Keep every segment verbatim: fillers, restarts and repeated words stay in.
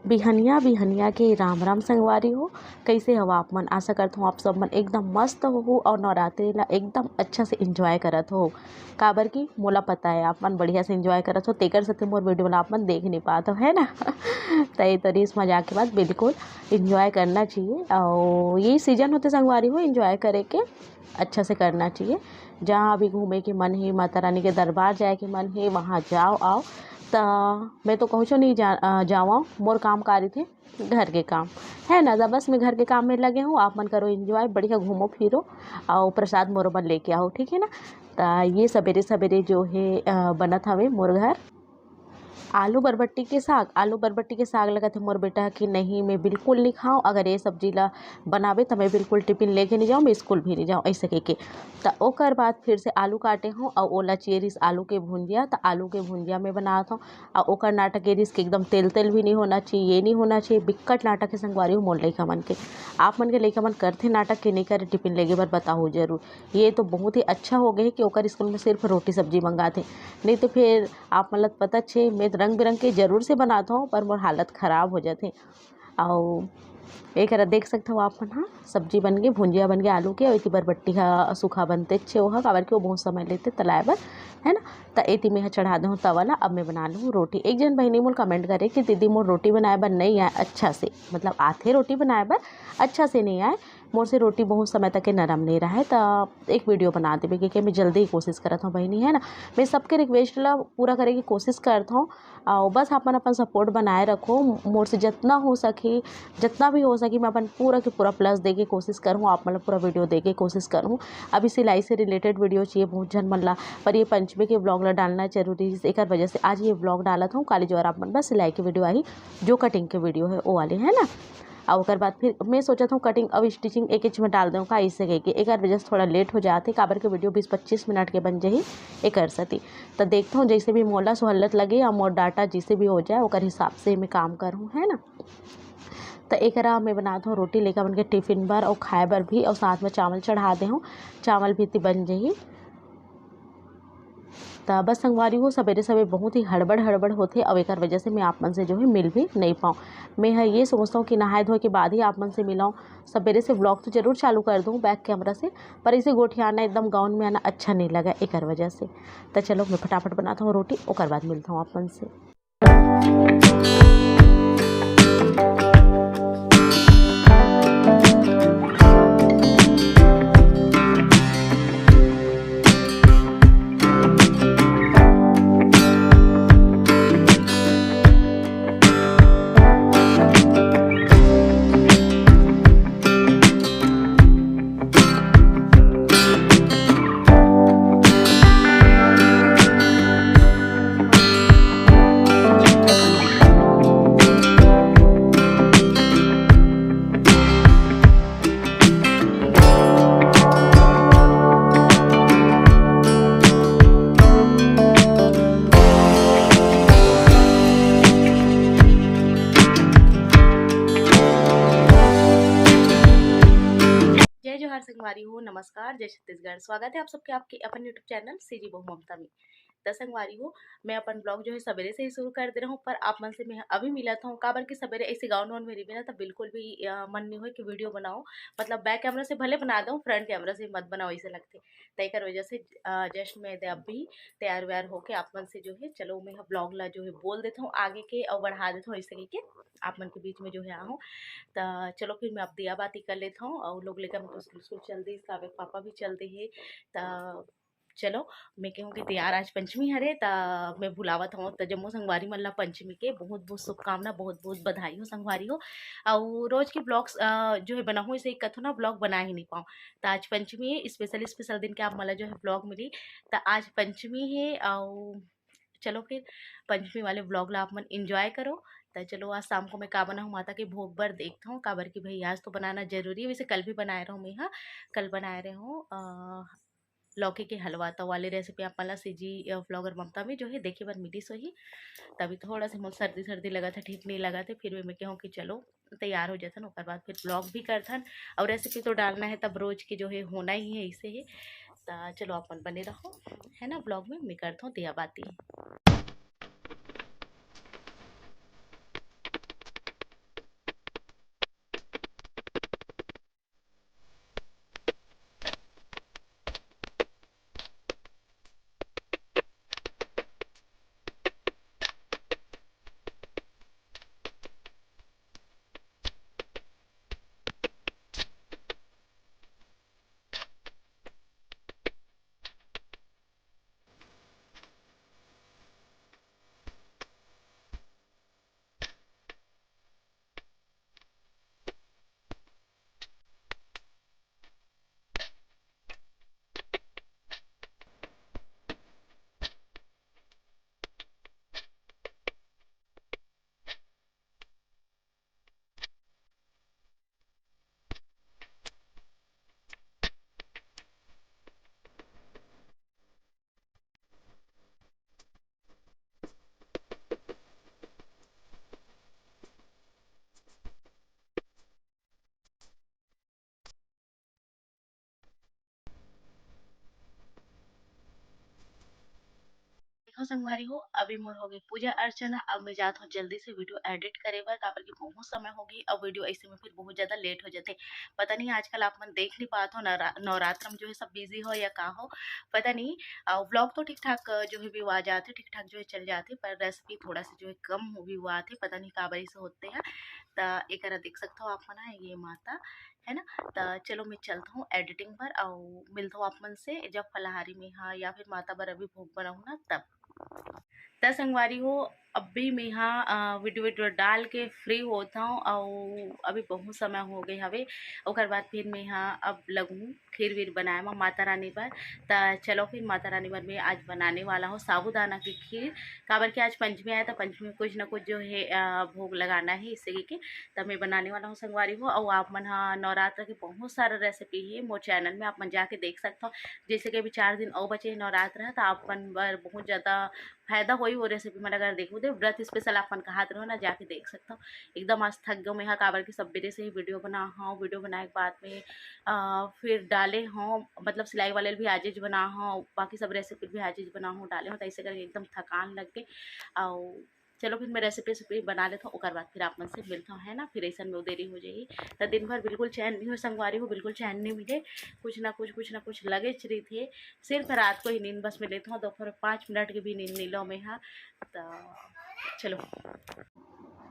बिहनिया बिहनिया के राम राम संगवारी हो। कइसे हव आप मन? आशा करत हव आप सब मन एकदम मस्त होहू अउ नवरात्रि ला एकदम अच्छा से enjoy करत होहू, काबर कि मोला पता हे आप मन बढ़िया से enjoy करत हो, तेकर सेती मोर video ला आप मन देख नइ पात हो, है ना? त ये तो रीस मजाक के बात, बिल्कुल enjoy करना चाहिए। अउ ये season होथे संगवारी हो enjoy करे के, अच्छा से करना चाहिए। जहाँ भी घूमे के मन हे, माता रानी के दरबार जाए के मन हे, वहाँ जाओ आओ। त मैं तो कहूँ नहीं जा, अ, जावव, मोर काम का रहिथे, घर के काम, है ना? त बस मैं घर के काम में लगे हूँ, आप मन करो enjoy, बढ़िया घूमो फिरो, अउ प्रसाद मोरो बर लेके आओ, ठीक है ना? त ये सबेरे सबेरे जो है, अ, बनत हवे मोर घर आलू बरबट्टी के साग। आलू बरबट्टी के साग लगत है मोर बेटा कि नहीं, मैं बिल्कुल नहीं खाऊँ, अगर ये सब्जी ला बनाबे त मैं बिल्कुल टिफिन लेके नहीं जाऊँ, मैं स्कूल भी नहीं जाऊँ, ऐसे कह के। त ओकर बाद फिर से आलू काटे हूँ अउ ओला चाहिए रिस आलू के भुंजिया, त आलू के भुंजिया में बनात हूँ। अउ ओकर नाटक ये रिस कि एकदम तेल तेल भी नहीं होना चाहिए, ये नहीं होना चाहिए, बिक्कट नाटक है संगवारी हो मोर लइका मन के। आप मन के लइका मन करथे नाटक के नहीं करे टिफिन लेगे बर, बताओ जरूर। ये तो बहुत ही अच्छा हो गए है कि ओकर स्कूल में सिर्फ रोटी सब्जी मंगाथे, नहीं तो फिर आप मन ल पता छे, मैं रंग बिरंग के जरूर से बनात हूँ, पर मोर हालत खराब हो जाथे। अउ एकरा देख सकत हव आप मन, हाँ, सब्जी बन गे, भुंजिया बन गे आलू के, अउ एती बरबट्टी हा सूखा बनते छे, ओहा काबर कि वो बहुत समय लेते तलाए बर, है ना? त एती मैं हा चढ़ा देहूँ तवा ला। अब मैं बना लूँ रोटी। एक जन बहिनी मोर comment करे कि दीदी मोर रोटी बनाए बर नहीं आए अच्छा से, मतलब आथे रोटी बनाए बर, अच्छा से नहीं आए, मोर से रोटी बहुत समय तक के नरम नहीं रहे, त एक video बना देबे, क्योंकि मैं जल्दी ही कोशिश करत हूँ बहिनी, है ना? मैं सबके request ला पूरा करे के कोशिश करत हूँ, अउ बस आप मन अपन support बनाए रखो। मोर से जितना हो सके, जितना भी हो सके, मैं अपन पूरा के पूरा plus दे के कोशिश करूँ, आप मन ला पूरा video दे के कोशिश करूँ। अभी सिलाई से related video चाहिए बहुत झन मन ला, पर ये पंचमी के vlog ला डालना जरूरी है, एकर वजह से आज ये vlog डालत हूँ। काली जो आप मन बस सिलाई के video आई, जो cutting के video है वो वाले, है ना? अउ ओकर बाद फिर मैं सोचत हूँ cutting अउ stitching एकेच में डाल दूँ का, ऐसे कह के एकर वजह से थोड़ा late हो जाथे, काबर के video बीस पच्चीस मिनट के बन जाही एकर सेती। त देखत हूँ जैसे भी मोला सहूलियत लगे या मोर data जैसे भी हो जाए ओकर हिसाब से मैं काम करूँ, है ना। त एकरा मैं बनात हूँ रोटी लइका मन के टिफिन बर अउ खाए बर भी, अउ साथ में चावल चढ़ा दे हूँ, चावल भी एती बन जाही। त बस संगवारी हो, सबेरे सबेरे बहुत ही हड़बड़ हड़बड़ होथे, अउ एकर वजह से मैं आप मन से जो है मिल भी नहीं पाऊँ। मैं ह ये सोचता हूँ कि नहाए धोए के बाद ही आप मन से मिलाऊँ। सबेरे से vlog तो जरूर चालू कर दूँ back camera से, पर इसे गोठियाना एकदम गाउन में आना अच्छा नहीं लगा एकर वजह से। त चलो मैं फटाफट बनाता हूँ रोटी, ओकर बाद मिलता हूँ आप मन से। जय जोहार संगवारी हो, नमस्कार, जय छत्तीसगढ़। स्वागत है आप सबके आपके अपन YouTube channel सीजी बहू ममता में। त संगवारी हो, मैं अपन vlog जो है सबेरे से ही शुरू कर दे रहूँ, पर आप मन से मैं अभी मिलत हूँ, काबर कि सबेरे ऐसे गाउन वाउन में रहिबे ना, त बिल्कुल भी, अ, मन नहीं होए कि video बनाओ। मतलब back camera से भले बना दो, front camera से मत बनाओ, ऐसे लगथे। त एकर वजह से, अ, just मैं दे अभी तैयार व्यार होके आप मन से जो है, चलो मैं vlog ला जो है बोल देता हूँ आगे के अउ बढ़ा देता हूँ, ऐसे कह के आप मन के बीच में जो है आहूँ। त चलो फिर मैं अब दिया बाती कर लेता हूँ, अउ लोग लइका मन तो स्कूल, स्कूल चल दे, सावे पापा भी चल दे है। त चलो, मैं कहूँ कि तैयार आज पंचमी हरे, त मैं बुलावत हूँ त जम्मो संगवारी मन ला पंचमी के बहुत बहुत शुभकामना, बहुत बहुत बधाई हो संगवारी हो। अउ रोज के vlogs, अ, जो है बनाहूँ, इसे कथो ना vlog बना ही नहीं पाऊँ। त आज पंचमी है, special special दिन के आप मन ला जो है vlog मिली। त आज पंचमी है, अउ चलो फिर पंचमी वाले vlog ला आप मन enjoy करो। त चलो आज शाम को मैं का बनाहूँ, माता के भोग बर देखता हूँ, काबर कि भाई आज तो बनाना जरूरी है। वैसे कल भी बनाए रहूँ मैं, हाँ, कल बनाए रहे हूँ, अ, लौकी के हलवा। त वाले recipe आप मन ला सीजी, अ, vlogger ममता में जो है देखे बर मिलिस होही। तभी थोड़ा से मोर सर्दी सर्दी लगत है, ठीक नहीं लगत है, फिर भी मैं कहूँ कि चलो तैयार हो जाथन, ओकर बाद फिर vlog भी करथन। और recipe तो डालना है, तब रोज के जो है होना ही है, इसे ही। त चलो आप मन बने रहो, है ना, vlog में मैं करत हूँ दिया बाती। संगवारी हो, अभी मोर हो गई पूजा अर्चना। अब मैं जात हूँ जल्दी से वीडियो एडिट करे बर, काबर कि बहुत समय हो गई। अब वीडियो ऐसे में फिर बहुत ज्यादा लेट हो जाते। पता नहीं आजकल आप मन देख नहीं पात हो, नवरा-, नवरात्र में जो है सब बिजी हो या का हो, पता नहीं। व्लॉग तो ठीक ठाक जो है व्यू आ जाते, ठीक ठाक जो है चल जाते, पर रेसिपी थोड़ा सा जो है कम व्यू आते, पता नहीं काबर ऐसे होते हैं। त एकरा देख सकते हो आप मन ह, ये माता है ना। त चलो मैं चलता हूँ एडिटिंग पर, और मिलता हूँ आप मन से जब फलाहारी में हा या फिर माता बर अभी भोग बनाऊँ ना तब। त संगवारी हो, अभी मैं हा वीडियो वीडियो डाल के फ्री होता हूँ, और अभी बहुत समय हो गए हवे। ओकर बाद फिर मैं हा अब लगूँ खीर वीर बनाए म माता रानी बर। त चलो फिर माता रानी बर मैं आज बनाने वाला हूँ साबूदाना की खीर, काबर कि आज पंचमी आए त पंचमी में कुछ ना कुछ जो है भोग लगाना है, इसे के त मैं बनाने वाला हूँ संगवारी हो। और आप मन हा नवरात्र के बहुत सारा रेसिपी है मोर चैनल में, आप मन जाके देख सकते हो। जैसे कि अभी चार दिन और बचे हैं नवरात्र है, तो आप मन बर बहुत ज्यादा फायदा होई वो रेसिपी मन अगर देखो दे। व्रत स्पेशल आप मन कहात रहो ना, जाके देख सकते हो। एकदम आज थक गए मैं हा, काबर कि सबेरे से ही वीडियो बना हूँ, वीडियो बनाए के बाद में आ, फिर डाले हूँ, मतलब सिलाई वाले भी आजेज बना हूँ, बाकी सब रेसिपी भी आजेज बना हूँ, डाले हूँ, तो ऐसे करके एकदम थकान लग गई। और चलो फिर मैं रेसिपी रेसिपी बना लेता हूँ, ओकर बाद फिर आप मन से मिलता हूँ, है ना। फिर ऐसा में देरी हो जाएगी। तो दिन भर बिल्कुल चैन नहीं हो संगवारी हो, बिल्कुल चैन नहीं मिले, कुछ ना कुछ कुछ ना कुछ लगे रही थे। सिर्फ रात को ही नींद बस में लेता हूँ, दोपहर पाँच मिनट की भी नींद नहीं लो मैं हा। तो चलो।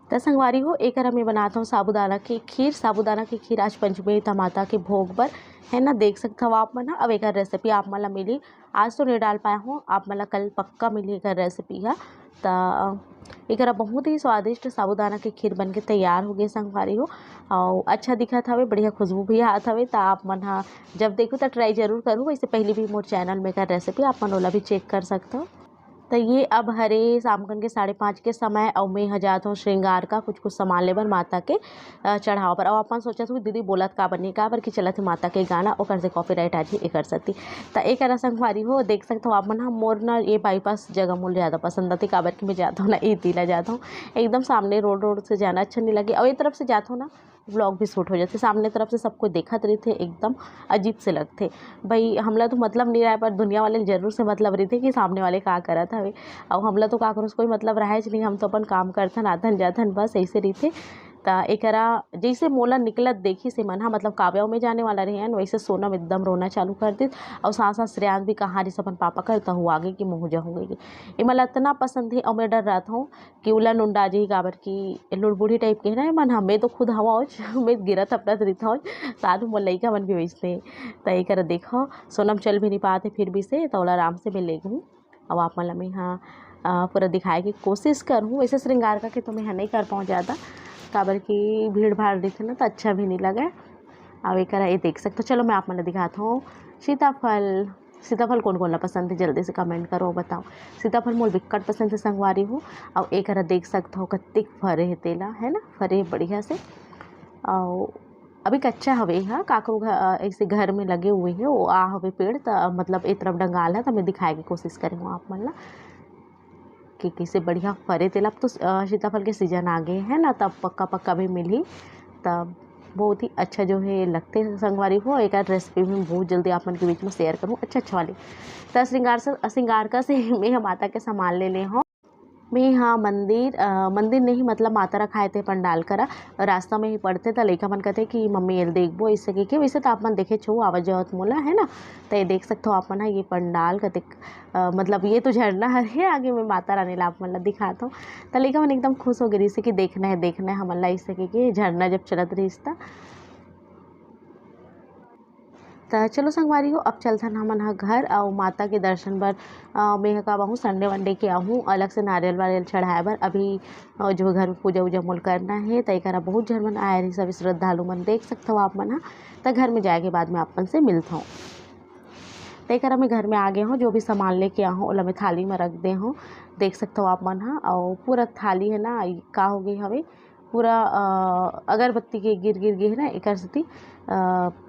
त संगवारी हो, एकर मैं बनाता हूँ साबूदाना की खीर। साबूदाना की खीर आज पंचमी त माता के भोग बर, है ना, देख सकत हव आप मन ह। अब एकर रेसिपी आप मन ला मिली, आज तो नहीं डाल पाए हूँ, आप मन ला कल पक्का मिली एकर रेसिपी ह। त एकरा बहुत ही स्वादिष्ट साबूदाना के खीर बन के तैयार हो गई संगवारी हो, और अच्छा दिखत हवे, बढ़िया खुशबू भी आत हवे। त आप मन ह जब देखो त ट्राई जरूर करू। वैसे पहले भी मोर चैनल में एकर रेसिपी आप मन ओला भी चेक कर सकते हो। त ये अब हरे शाम कन के साढ़े पाँच के समय, अउ मैं ह जात हूँ श्रृंगार का कुछ कुछ सामान ले बर माता के अ, चढ़ाव पर। अउ अपन सोचत हूँ दीदी बोलत का बनी, का बर कि चलत हे माता के गाना, ओकर से कॉपीराइट आ जी एकर सेती। त एकरा संगवारी हो, देख सकत हो आप मन ह, मोर ना ये बाईपास जगह मोर ज्यादा पसंद आथे, काबर कि मैं जात हूँ ना इती ला जात हूँ, एकदम सामने रोड, रोड से जाना अच्छा नहीं लगे। और ये तरफ से जात हूँ ना, व्लॉग भी शूट हो जाथे, सामने तरफ से सब कोई देखत रहिथे, एकदम अजीब से लगथे। भाई हमला तो मतलब नहीं रहे, पर दुनिया वाले जरूर से मतलब रहिथे कि सामने वाले का करत हवे। अउ हमला तो काकरो से कोई मतलब रहे नहीं, हम तो अपन काम करथन, आथन जाथन, बस ऐसे रहिथे। त एकरा जैसे मोला निकलत देखिस हे मन हा, मतलब काव्या में जाने वाला रहे हैं, वैसे सोनम एकदम रोना चालू कर दिस। और साथ साथ श्रेयांश भी कहा रिस अपन पापा कर, तहु आगे कि महू जाहूँ गई। ये मला इतना पसंद है और मैं डर रहा था कि उला नुंडा जी, काबर कि लुड़बुड़ी टाइप के है ना मन हा। मैं तो खुद हवा हो, मैं गिरत अपना रित हो, साथ में मोर लइका मन भी वैसने। त एकरा देखो, सोनम चल भी नहीं पाते फिर भी से, त ओला आराम से मैं ले गई। अब आप मन ला मैं हा अ, पूरा दिखाए के कोशिश करहूँ। वैसे श्रृंगार का के तो मैं हा नहीं कर पाऊँ ज़्यादा, काबर कि भीड़ भाड़ रहिथे ना, त अच्छा भी नहीं लगे। अब एकरा ये देख सकते हो। चलो मैं आप मन ला दिखाता हूँ सीताफल। सीताफल कोन कोन ला पसंद है, जल्दी से कमेंट करो, बताओ। सीताफल मोर बिक्कट पसंद है संगवारी हो। अउ एकरा देख सकते हो कत्तिक फरे है तेला, है ना, फरे है बढ़िया से। अउ अभी कच्चा हवे हा, काकरो घ-, अ, ऐसे घर में लगे हुए है, वो आ हवे पेड़, त मतलब ए तरफ डंगाल है, त मैं दिखाए के कोशिश करे हूँ आप मन ला कि कैसे बढ़िया फरे तेला। अब तो अ, सीताफल के सीजन आ गए है ना, तब पक्का पक्का भी मिली, तब बहुत ही अच्छा जो है लगते हैं संगवारी हो। एक रेसिपी में बहुत जल्दी आप मन के बीच में शेयर करूँ, अच्छा अच्छा वाली। त श्रृंगार से, श्रृंगार का से मैं ह माता के सामान ले ले हूँ। मैं हाँ मंदिर, अ, मंदिर नहीं, मतलब माता रखाए थे पंडाल करा, रास्ता में ही पड़ते, त लइका मन कहते कि मम्मी एल देखबो, इससे के, के वैसे तो आप मन देखे छो, आवाज जावत मोला, है ना। त ये देख सकते हो आप मन ह, ये पंडाल कतेक, अ, मतलब ये तो झरना हरे, आगे में माता रानी ला आप मन ला दिखात हूँ। त लइका मन एकदम खुश हो गए, जैसे कि देखना है, देखना है हमन ला, इससे के, के झरना जब चलत रहिस त। त चलो संगवारी हो, अब चलथन हमन ह घर अउ माता के दर्शन बर। अ, मैं ह का आहूँ, संडे वनडे के आहूँ, अलग से नारियल वारियल चढ़ाए बर। अभी अ, जो घर में पूजा उजा मोल करना है, त एकरा बहुत झन मन आए रही, सब श्रद्धालु मन, देख सकत हो आप मन ह। त घर में जाए के बाद में आप मन से मिलत हूँ। त एकरा मैं घर में आ गए हूँ, जो भी सामान लेके आहूँ, ओला मैं थाली में रख दे हूँ, देख सकत हो आप मन ह। अउ पूरा थाली है ना, ई का हो गई हवे, पूरा अ, अगरबत्ती के गिर गिर गे हे ना, एकर सेती अ,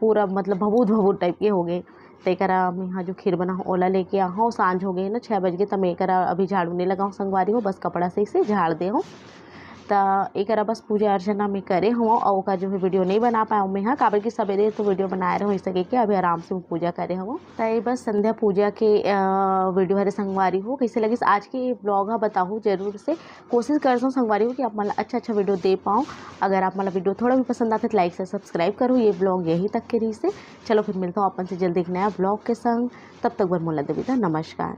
पूरा मतलब भभूत भभूत टाइप के हो गए। त एकरा मैं हा जो खीर बना हूँ, ओला लेके आहूँ। सांझ हो गए हे ना, छः बज गए, त मैं एकरा अभी झाड़ू नहीं लगाऊँ संगवारी हो, बस कपड़ा से इसे झाड़ दे हूँ। त एकरा बस पूजा अर्चना में करे हूँ, और ओकर जो है वीडियो नहीं बना पाऊँ मैं, हाँ, काबर कि सवेरे तो वीडियो बनाए रहूँ, ऐसे कह के अभी आराम से वो पूजा करे हूँ। त ये बस संध्या पूजा के वीडियो हरे संगवारी हो। कैसे लगिस आज के ब्लॉग ह, बताहू जरूर से। कोशिश करता हूँ संगवारी हो कि आप मन ला अच्छा अच्छा वीडियो दे पाऊँ। अगर आप मन ला वीडियो थोड़ा भी पसंद आते तो लाइक से सब्सक्राइब करो। ये ब्लॉग यही तक के रही से। चलो फिर मिलता हूँ अपन से जल्दी एक नया ब्लॉग के संग। तब तक बर मोला दे विदा, नमस्कार।